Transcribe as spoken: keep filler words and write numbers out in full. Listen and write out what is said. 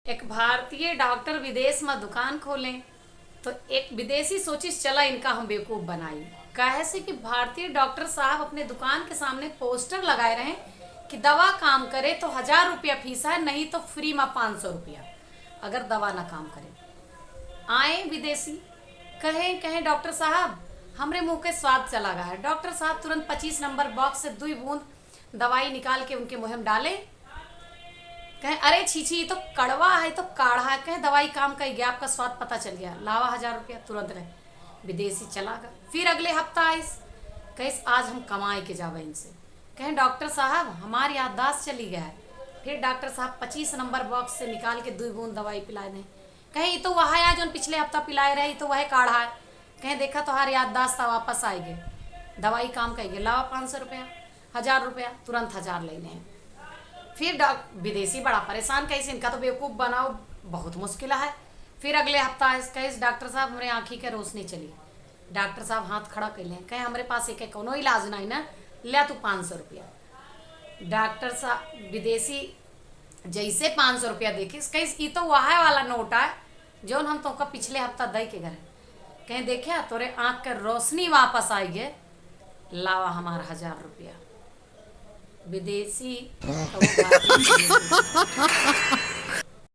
एक भारतीय डॉक्टर विदेश मा दुकान खोलें, तो एक विदेशी सोचिस, "चला, इनका हम बेवकूफ बनाई।" काहे से कि भारतीय डॉक्टर साहब अपने दुकान के सामने पोस्टर लगाए रहे कि दवा काम करे तो हजार रुपया फीस है, नहीं तो फ्री मा पाँच सौ रुपया, अगर दवा ना काम करे। आए विदेशी, कहे, कहे, "डॉक्टर साहब, हमरे मुंह के स्वाद चला गया है।" डॉक्टर साहब तुरंत पच्चीस नंबर बॉक्स से दुई बूंद दवाई निकाल के उनके मुंह में डाले। कहे, "अरे छी छी, ये तो कड़वा है, ये तो काढ़ा है।" कहे, "दवाई काम कइ गया, आपका स्वाद पता चल गया, लावा हजार रुपया।" तुरंत रहे, विदेशी चला गया। फिर अगले हफ्ता आइस, कहिस, "आज हम कमाए के जावे इनसे।" कहे, "डॉक्टर साहब, हमार याददाश्त चली गया है।" फिर डॉक्टर साहब पच्चीस नंबर बॉक्स से निकाल के दुई बूंद दवाई पिलाए दें। कहे, "ये तो वह है, जौन पिछले हफ्ता पिलाए रहे, ये तो वह काढ़ा है।" कहे, "देखा, तोहार याददाश्त वापस आएगी, दवाई काम कइगे, लावा पाँच सौ रुपया, हजार रुपया।" तुरंत हजार ले लें। फिर डॉक-, विदेशी बड़ा परेशान, कहिस, "इनका तो बेवकूफ बनाओ बहुत मुश्किल है।" फिर अगले हफ्ता आइस, कहिस, "डॉक्टर साहब, हमरे आँखी के रोशनी चली।" डॉक्टर साहब हाथ खड़ा कइ लें, कहे, "हमरे पास एके कौनो इलाज नहीं ना, ले तू पाँच सौ रुपया।" डॉक्टर साहब, विदेशी जैसे पाँच सौ रुपया देखिस, कहिस, "ई तो वह वाला नोट है, जौन हम तोका पिछले हफ्ता दे के गए।" कहे, "देखे, तोरे आँख के रोशनी वापस आइगे, लावा हमार हजार रुपया।" विदेशी तो वो बात नहीं।